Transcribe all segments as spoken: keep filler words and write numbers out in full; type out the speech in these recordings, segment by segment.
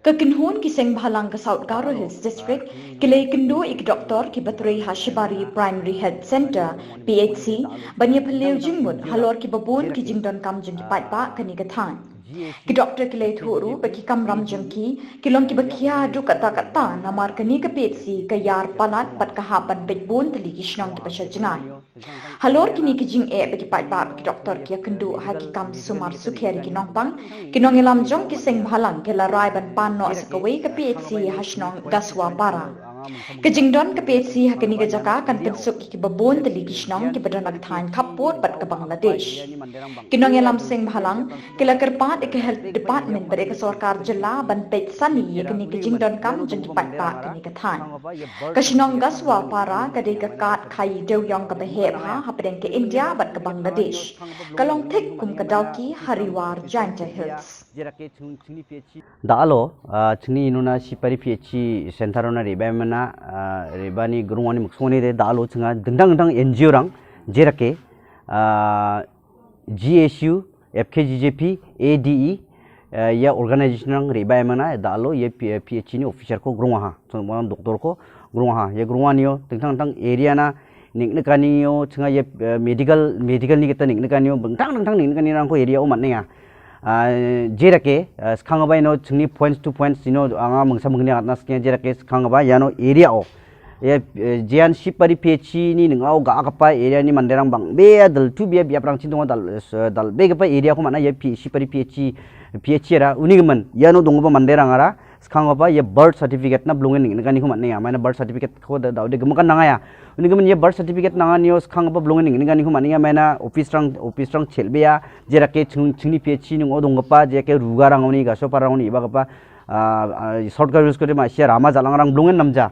Ka kynhun ki seng bhalang ka South Garo Hills District, ki lei kynduh i ki doktor ki batrei ha Shibari Primary Health Centre, P H C, ban ia phylliew jingmut halor ki babun ki jingdonkam jong ki paidbah kani ka thaiñ. Ki doktor ki lei thuh ruh ba ki kamram jong ki, ki long ki ba khia haduh katta katta namar kani ka P H C ka iar palat bad ka hap ban peit bun tylli ki shnong ki ba sha jngai. Halor kini ki jingeh ba ki paidbah ba ki doktor ki ia kynduh ha ki kam sumar sukher i ki nongpang, ki nongïalam jong ki seng bhalang ki la rai ban pan noh sa kawei ka P H C ha shnong Gaswa Para. Ka jingdon ka P H C ha kani ka jaka kan pynsuk i ki babun tylli ki shnong ki ba don ha ka thaiñ khappud bad ka Bangladesh. Ki nongïalam seng bhalang ki la kyrpad i ka Health Department bad i ka sorkar jylla ban peit sani ia kani ka jingdonkam jong ki paidbah kani ka thaiñ. Ka shnong Gaswa Para ka dei ka kad khaii dewïong ka ba heh bha hapdeng ka India bad ka Bangladesh. Ka long thik kum ka Dawki ha Rewar Jaintia Hills. Da·alo, ah, chingni inona Sipari P H C center ona re·baimana, ah, re·bani grongani miksongoni de da·alo chinga dingtang dingtang N G O rang, jerake, ah, G S U, F K G J P, A D E, eh, ia organization rang re·baimana da·alo ia P-, P H C ni officer ko grongaha, chongmang doktor ko grongaha, ia gronganio dingtang dingtang area na neng·nikanio chinga ia, eh, medical, medical ni gita neng·nikanio dingtang dingtang neng·nikanirangko area o man·enga. Ah, jerake, ah, skanggipa ino chingni points to points ino anga mingsa mingni agatna sikenga, jerake skanggipa iano area o. Ia, eh, jean Sipari P H C ni ning·ao ga·gipa area ni manderang bang·bea diltubea biaprangchi donga, dal-, eh, dal·begipa area ko man·a ia P-, Sipari P H C, P H C era. Uni gimin, iano donggipa manderangara skanggipa ia birth certificate na bilongen neng·nikaniko man·enga. Maina birth certificate ko da-, da·ode gimikan nangaya. Uni gimin ia birth certificate nanganio skanggipa bilongen neng·nikaniko man·enga. Maina office rang, office rang chel·bea, jerake ching-, chingni P H C ning·o donggipa, jerake Rugarangoni, Gasoparangoni ibagipa, ah, ah, short service ko ma·sia rama jalangrang bilongen namja.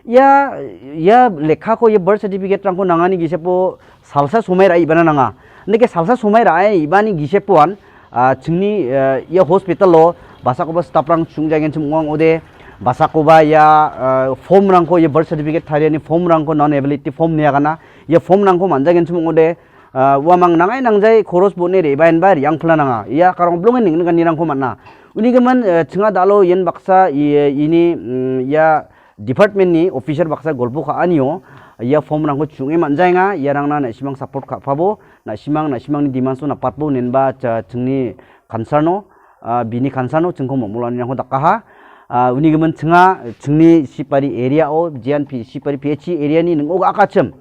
Ia, ia lekkako, ia birth certificate rangko nangani gisepo salsa somai ra·e ibana nanga. Nike salsa somai ra·e ibani gisepoan, ah, chingni, eh, ia hospital o basakoba staff rang chungjagenchim ong·a ong·ode, basakoba ia, eh, form rangko, ia birth certificate tariani form rangko, non availability form niagana, ia form rangko man·jagenchim ong·ode, ah, uamang nangai nangjai koros bo·ne re·baenba re·angpilna nanga. Ia karong bilongen neng·nikanirangko man·a. Uni gimin, eh, chinga da·alo ian baksa i-, ini, mm, ia department ni officer baksa golpo ka·anio ia form rangko chu·e man·jaenga, iarangna na·simang support ka·pabo, na·simang, na·simangni demands-o napatbo inenba cha-, chingni concern-o, ah, bini concern-o chingko momolonirangko dakaha. Ah, uni gimin chinga, chingni Sipari area-o, jean P-, Sipari P H C area-ni ning·o ga·akachim,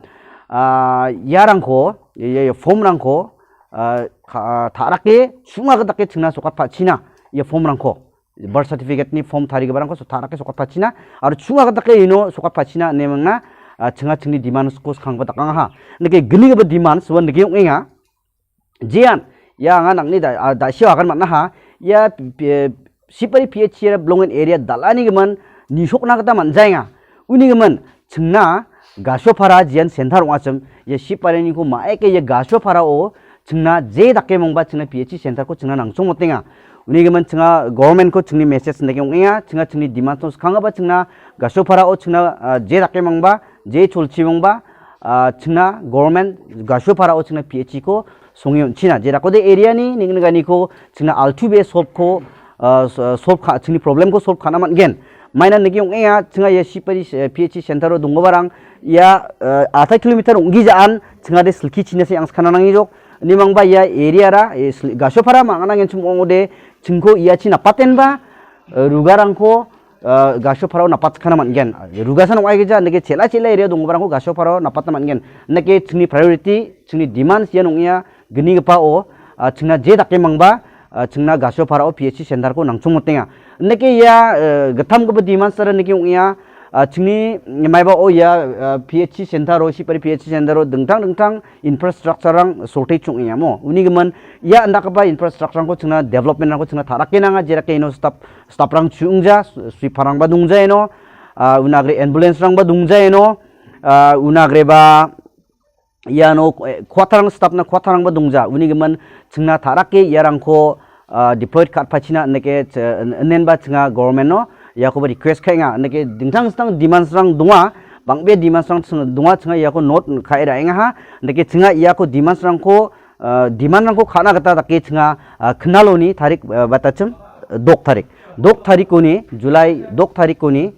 ah, iarangko, ia, ia form-rangko, ah, ka-, ah, ta·rake, chunga gitake chingna sokatpachina ia form-rangko. Birth certificate-ni form tarigiparangko so-, ta·rake sokatpachina, aro chunga gitake ino sokatpachina ine mingna, ah, chinga chingni demands-ko skanggipa dakangaha. Nike gnigipa demands uan nike ong·enga. Jean, ia anga nang·ni da-, ah, da·sio agan man·aha. Ia, eh, Sipari P H C era bilongen area dal·ani gimin nisokna gita man·jaenga. Uni gimin, chingna Gasopara jean center ong·achim, ia Sipariniko ma·eke ia Gasoparao chingna je dake mangba chingna P H C center-ko chingna nangchongmotenga. Uni gimin chinga government-ko chingni message dake ong·enga, chinga chingni demands-o skanggipa chingna Gasoparao chingna, ah, je dake mangba, je cholchi mangba, ah, chingna government Gasoparao chingna P H C-ko songe on·china. Jerakode area-ni neng·nikaniko chingna altu be solve-ko, ah, so-, solve ka-, chingni problem-ko solve ka·na man·gen. Maina nike ong·enga, chinga ia Sipari, eh, P H C center-o donggiparang ia, eh, atai kilometer ong·gijaan chingade silki chinase angskana nangjok. Nimangba ia area-ra, eh, sil-, Gasopara ma·angenchim ong·ode, chingko iachi napatenba, eh, Rugarangko, ah, Gasoparao napatskana man·gen. Rugasan ong·aigija, nike chel·a chel·a area donggiparangko Gasoparao napatna man·gen. Nike chingni priority, chingni demands ian ong·enga, gnigipao, ah, chingna je dake mangba, ah, chingna Gasoparao P H C center-ko nangchongmotenga. Nike ia, eh, gittamgipa demands-ara nike ong·enga, ah, chingni maibao ia, ah, P H C center-o, Sipari P H C center-o dingtang dingtang infrastructure-rang shortage ong·enga mo. Uni gimin ia indakgipa infrastructure-rangko chingna development-rangko chingna ta·rake nanga, jerake ino staff staff-rang chu·ongja, sweeper-rangba dongja iano, ah, unagre ambulance-rangba dongja iano, ah, unagreba iano, eh, quarter-rang staff-na quarter-rangba dongja. Uni gimin chingna ta·rake iarangko, ah, deployed ka·atpachina nike ch-, inenba chinga government-o iakoba request ka·enga. Nike dingtang dingtang demands-rang donga, bang·bea demands-rang ching-, donga, chinga iako note ka·e ra·engaha. Nike chinga iako demands-rangko ah, demand-rangko ka·na gita dake chinga, ah, knaloni tarik, ah, batachim, ah, dok tarik. Dok tarikoni, July dok tarikoni,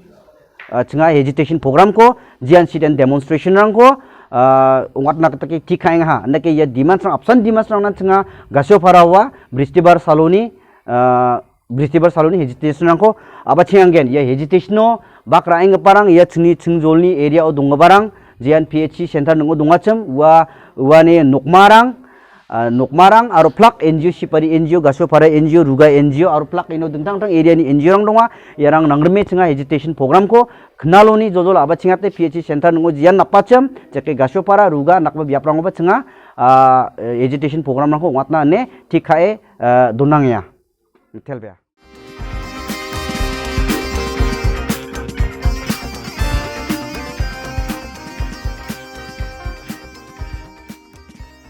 ah, chinga agitation programko, jian sit and demonstrationrangko, ah, ong·atna gita ke tikaengaha. Andake ia demandsrang, apsan demandsrangna chinga Gasioparaoa Bristibar saloni, ah, Bristibar saloni agitationrangko a·bachenganggen. Ia agitationo bak ra·enggiparang ia chingni chingjolni areao donggiparang, jian P H C center ning·o dongachim, ua, uani nokmarang, ah, nokmarang aro plak N G O, Sipari N G O, Gasiopara N G O, Ruga N G O aro plak ino dingtang dingtang areani N G O-rang donga. Iarang nangrime chinga agitation programko knaloni jojol a·bachengate P H C center ning·o jian napachim, jeke Gasiopara, Ruga, nakba biaprangoba chinga, ah, agitation programrangko ong·atna ine tikae, ah, donangenga. Telbea.